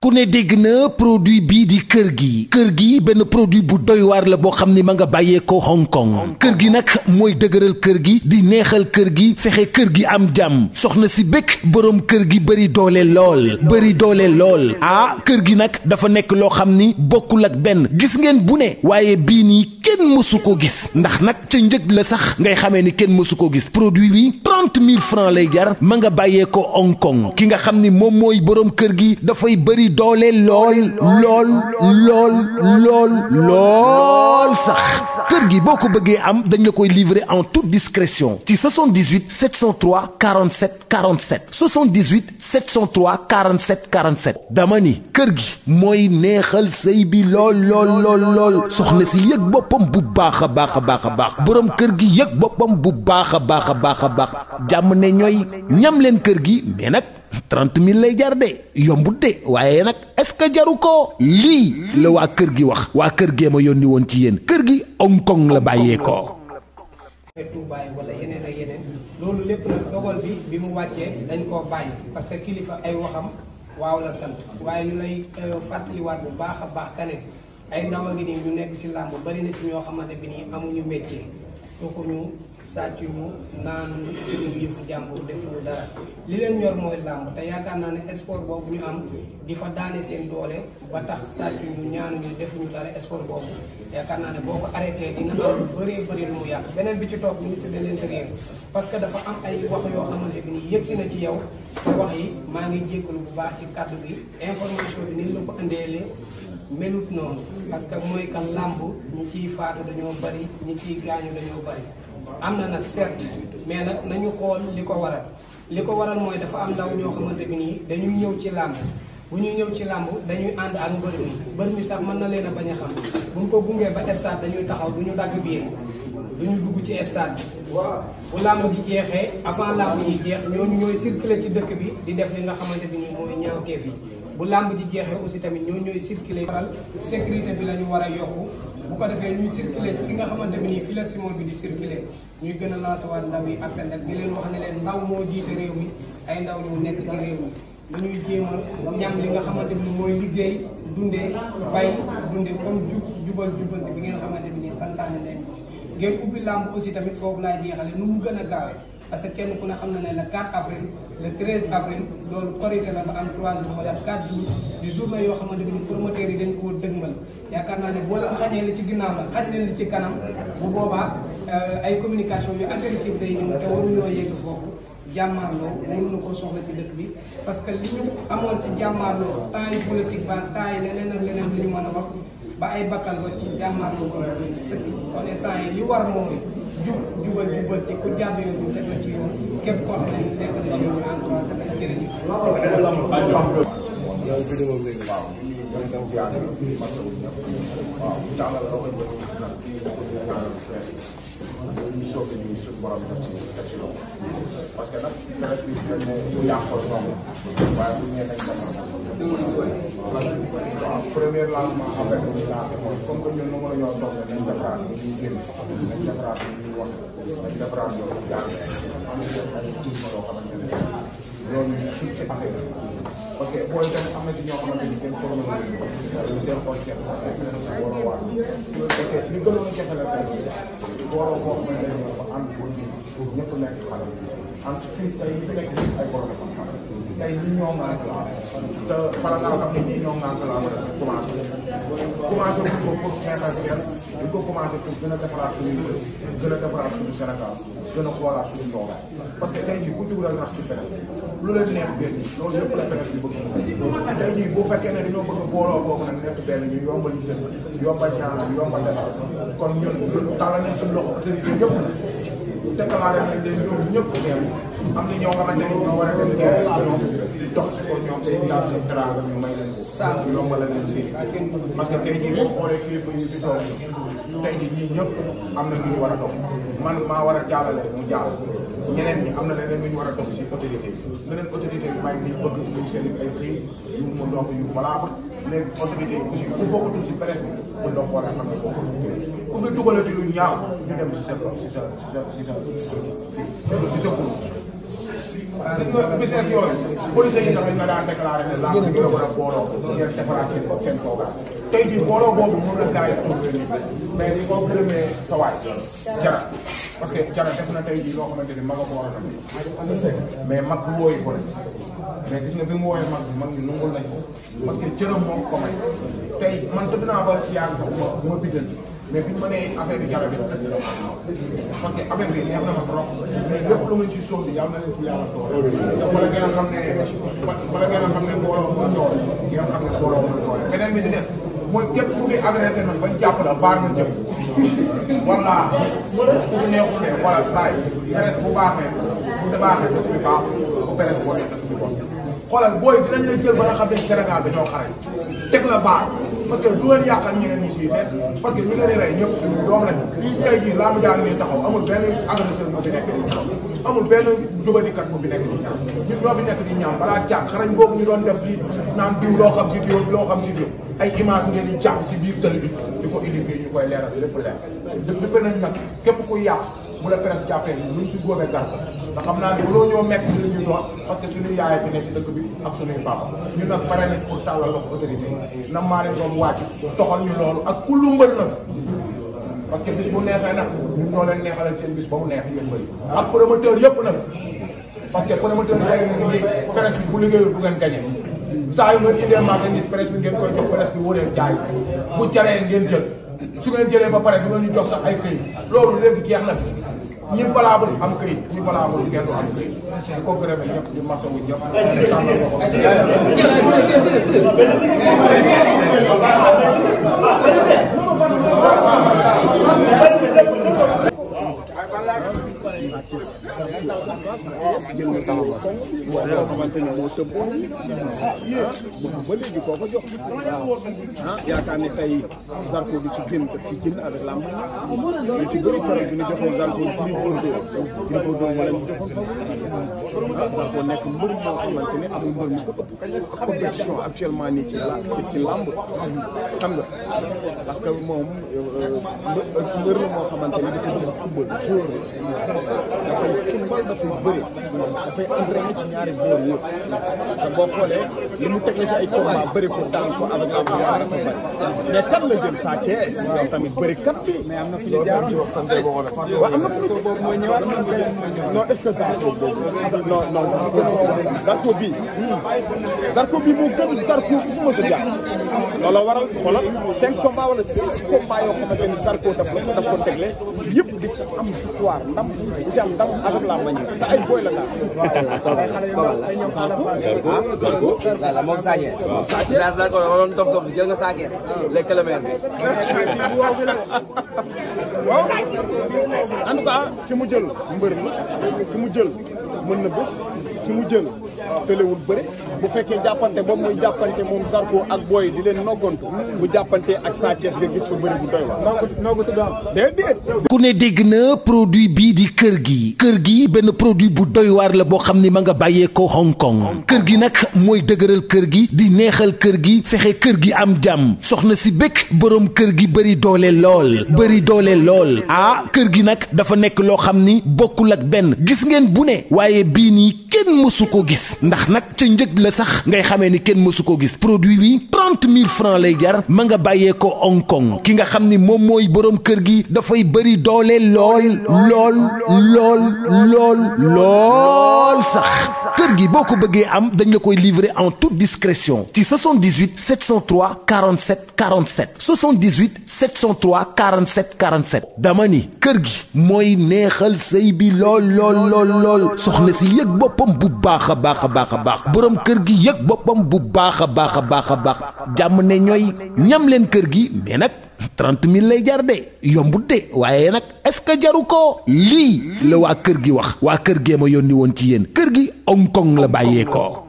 ku ne dégg na produit bii di kër gi benn produit bu doy waar la boo xam ni ma nga bàyyee ko Hong Kong kër gi nag mooy dëgëral kër gi di neexal kër gi fexe kër gi am jàmm soxna si bëgg boroom kër gi bëri doole lool ah kër gi nag dafa nekk loo xam ni bokkul ak benn gis ngeen bu ne waaye bii nii kenn mësu ko gis ndax nag ca njëg la sax ngay xamee ni kenn mësu ko gis produit bi 30 000 francs lay jar ma nga bàyyee ko Hong Kong ki nga xam ni moom mooy boroom kër gi dafay bëri doole lool sax kër gi boo ko bëggee am dañ la koy livrer en toute discrétion ci 78 703 47 47 78 703 47 47 dama ni kër gi mooy neexal sëy bi lool soxna si yëg boppam bu baax a baax boroom kër gi yëg boppam bu baax a baax jàmm ne ñooy ñam leen kër gi mais nag 30 000 lay jar de yombut de waaye nag est-ce que jaru ko lii la waa kër gi wax waa kër gee ma yónni woon ci yéen kër gi Hong Kong la bàyyee ko. Tuubaay wala yeneen ak yeneen loolu lépp nag dogal bi mu wàccee dañ koo bàyyi parce que kilifa ay waxam waaw la sant waaye ñu lay fàttaliwaat bu baax a baax kane ay ndaw a ngi nii ñu nekk si làmb bari na si ñoo xamante bi nii amuñu métier toxuñu sàccuñu naanuñu jëluñu yëfu jàmbur defuñu dara li leen ñor mooy làmb te yaakaar naa ne sport boobu ñu am di fa daane seen doole ba tax sàccuñu ñaanuñu defuñu dara sport boobu yaakaar naa ne boo ko arrêté dina am bëri lu mu yàq beneen bi ci topp ministre de l'intérieur parce que dafa am ay wax yoo xamante bi nii yëgsi na ci yow te wax yi maa ngi jéggalu bu baax ci kàddu bi information bi ni la ko andeelee melut noonu parce que mooy kan làmb ñi ciy faatu dañoo bari ñi ciy gaañu dañoo bari am na nag certes mais nag nañu xool li ko waral mooy dafa am ndaw ñoo xamante bi nii dañuy ñëw ci làmb bu ñuy ñëw ci làmb dañuy ànd ak mbër mi sax mën na leen a bañ a xam bu ñu ko gungee ba stade dañuy taxaw du ñu dagg biir du ñu dugg ci stade bi bu làmb ji jeexee avant làmb ji jeex ñooñu ñooy circuler ci dëkk bi di def li nga xamante bi nii mooy ñaawteef yi bu làmb ji jeexee aussi tamit ñooy circuler waral sécurité bi la ñu war a yokku bu ko defee ñuy circuler fi nga xamante bi nii fi la simon bi di circuler ñuy gën a lancer waat ndaw yi appel nag di leen wax ne leen ndaw moo jiite réew mi ay ndaw ñu nekk ci réew mi dañuy jéem a ñam li nga xamante bi nii mooy liggéey dundee bay dundee comme jubal jubanti bi ngeen xamante bi nii santaane leen ngeen ubbi làmb aussi tamit foofu laay jeexale nu mu gën a gaawee parce que kenn ku ne xam na ne le 4 avril le 13 avril loolu korité la ba am 3 jours wala 4 jours di journée yoo xamante ni promoteurs yi dañ koo dëgmal yaakaar naa ne boo leen xañee li ci ginnaaw la xañ leen li ci kanam bu boobaa ay communication yu agressive day ñëw te waruñoo yegg foofu jàmmaarloo waruñu ko soxla ci dëkk bi parce que li ñu amoon ci jàmmaarloo temps yi politique ba temps yi leneen ak leneen lu ñu mën a wax ba ay bakkan ba ci jàmmaarloo ko sëkk kon instant yi li war mooy jubal te ku jàdd yoon ñu teg la ci yoon képp koo xam ne nekk na ci yoon ñu encouragé la jërëjëf. waaw vidéo léegi waaw ñu dem si ànd bi waaw jàngal la ko nag ñu soog ñu suñu borom def ci loolu parce que nag presse bi dañ ne bu yàqoon moom waaye bu ñee nañ waaw premier lancement avec ñu lancé mooy comme que ñun nu mën a ñoo toog nañ defaraat ñu ñuy génn nañ defaraat ñu ñuy wax nañ defaraat loolu jàng am ay tuuma yoo xamante ne loolu suñ ci affaire parce que booy tamit am na ci ñoo xamante ni kenn formé nañu seen xool seen war a waar parce que li gënoon a jafe la tey booloo boo xamante ne ñoo ko ànd pour ñëpp nekk xale en tout tey ñu nekk ay borom xam-xam tey ñi ñoo ŋànk laa te faral naa xam ne ñii ñoo ŋànk laa war a commencé ko pour xeexal kenn dañ ko commencé pour gën a defaraat suñuy gën a defaraat suñu Sénégal gën a xoolaat suñu ndox parce que tey jii ku jug rek nax si feneen lu leen neex benn loolu lépp la feneen bi bëgg tey jii bu fekkee ne dañoo bëgg booloo boobu nag nekk benn ñu yombal ñu jël yombal ñaanal yombal defar kon ñun tàllal nañ suñu loxo autorité yëpp déclaré nañ leen ñoom ñëpp teew am na ñoo xamante ni ñoo war a dem teew si ñoom di dox ci ko ñoom seen daal seen teraanga ñu may leen ko yombal leen seen parce que tey jii boo xoolee kilifa yi fi toog tey jii ñii ñëpp am na lu ñu war a dox man maa war a jàllale mu jàll ñeneen ñi am na leneen lu ñu war a dox si autorité yi leneen autorité bi may ni bëgg ñu seen ay xëy yu mu dox yu valable léegi autorité yi aussi ku bokkatul si presse bi bu dox xoolee xam ne bokkul ku fi dugalati lu ñaaw ñu dem si sa si sa si sa si sa si sa gis nga business yooyu police yi sax dañ nga daan déclaré ne lamb bi gën a war a booloo ngeen defaraat seen programme tey jii booloo boobu moom la gars yi trouvé mais di ko gërëmee sa waay jara parce que jara def na tey jii loo xamante ni mag a ko war a def mais mag bu wooyi ko rek mais gis nga bi mu wooyee mag ñi nungul nañ ko parce que cëram moom ko may tey man tëdd naa ba ci yaag sax bu ma biddanti mais bi ma nee affaire bi jara bi parce que affaire bi neex na ma trop mais lépp lu ngeen ci sóob yàlla na leen ci yàlla tool te wala ngeen a xam ne booloo mën doole ngeen xam ne booloo mën doole beneen bi si des mooy képp ku fi agressé nag bañ jàpp la vaar nga jëm wala ku neexul ne wala bàyyi presse bu baaxee bu baaxee dëkk bi baax bu presse boo nee dëkk bi bon xoolal booy dinañ leen jël ba nga xam ne Sénégal dañoo xarañ teg la vaar parce que du leen yàqal ñeneen ñi fii nekk parce que ñu ngeen di rey ñëpp suñu doom lañ tey jii laa mu jaa ngi taxaw amul benn agresseur bu fi nekk di ñaam amul benn jubadikat bu fi nekk di ñaam ñun ñoo fi nekk di ñaam balaa caag xarañ boobu ñu doon def di naan diw loo xam si diw loo xam si diw ay image ngeen di jàpp si biir télé bi di ko indi fii ñu koy leeral lépp leer lépp nañ nag képp ku yàq bu la presse jàppee luñ si góobee gar ndax xam naa ne loolu ñoo metti li ñu doon parce que suñuy yaay fi ne si dëkk bi ak suñuy papa ñun nag pare nañ pour tàllal loxo autorité yi na maa leen doon wàcc toxal ñu loolu ak ku lu mbër nag parce que bis bu neexee nag ñun ñoo leen neexalal seen bis ba mu neex yéen bëri ak promoteur yëpp nag parce que promoteur yi liggéey presse bi bu liggéeyul du ngeen gañe saa yu ngeen indee marchandise presse bi ngeen koy jox presse bi wóoree jaay bu jaree ngeen jël su ngeen jëlee ba pare du ngeen ñu jox sax ay këyit loolu léegi jeex na fi ñi valable am këyit ñi valable ngeen du am këyit di ko gërëme ñëpp di masawu ñëpp tànnal ko jël na sama bos moo yoo xamante ne moo tëb ba léegi koo ko jox yaakaar ne tey Zarko bi ci génn daf ci génn avec lamb ñu ci bëri keroog bi ñu joxee Zarko Gris Bordeaux wala ñu joxoon fa Zarko nekk mbër moo xamante ne amul mbër mu ko ëpp compétition actuellement nii ci lamb xam nga parce que moom mbër la moo xamante ne dafa bëgg football joueur dafay football dafay bëri dafay entraîné ci ñaari boor yëpp te boo xoolee li mu teg la ci ay combat bëri ko daan ko avec la dafa bëri mais kan la jël Sa Thiès yow tamit bëri kat bi mais am na fi ñu jaaroon waaw am na fi boobu mooy ñëwaat non est-ce que Zarko boobu non Zarko bii moo gën Zarko bi fu ma sa jaar loolu waral xoolal 5 combats wala 6 combats yoo xamante ni Zarko daf ko tegle yëpp di ci am victoire ndam di ci am ndam avec la manière te ay boy la Zarko la moom Sa Thiès Zarko la waroon dof jël nga Sa Thiès les kilomètres bi waaw en tout cas ki mu jël mbër la ki mu jël mën na bés ki mu jël tëlewul bëre bu fekkee jàppante boobu muy jàppante moom Zarko ak booy di leen noggantu bu jàppante ak Sa Thiès nga gis fa bëri bu doy waar noo ko tudd déedéet ku ne dégg na produit bii di kër gi benn produit bu doy waar la boo xam ni ma nga bàyyee ko Hong Kong kër gi nag mooy dëgëral kër gi di neexal kër gi fexe kër gi am jàmm soxna si bëgg boroom kër gi bëri doole lool ah kër gi nag dafa nekk loo xam ni bokkul ak benn gis ngeen bu ne waaye bii nii kenn mësu ko gis ndax nag ca njëg la sax ngay xamee ni kenn mësu ko gis produit bi 30 000 francs lay jar ma nga bàyyee ko Hong Kong ki nga xam ni moom mooy boroom kër gi dafay bëri doole lool sax kër gi boo ko bëggee am dañ la koy livrer en toute discrétion ci 78 703 47 47 78 703 47 47 dama ni kër gi mooy neexal sëy bi lool soxna si yëg boppam bu baax a baax boroom kër gi yëg boppam bu baax a baax jàmm ne ñooy ñam leen kër gi mais nag 30 000 lay jar de yombut de waaye nag est-ce que jaru ko lii la waa kër gi wax waa kër gee ma yónni woon ci yéen kër gi Hong Kong la bàyyee ko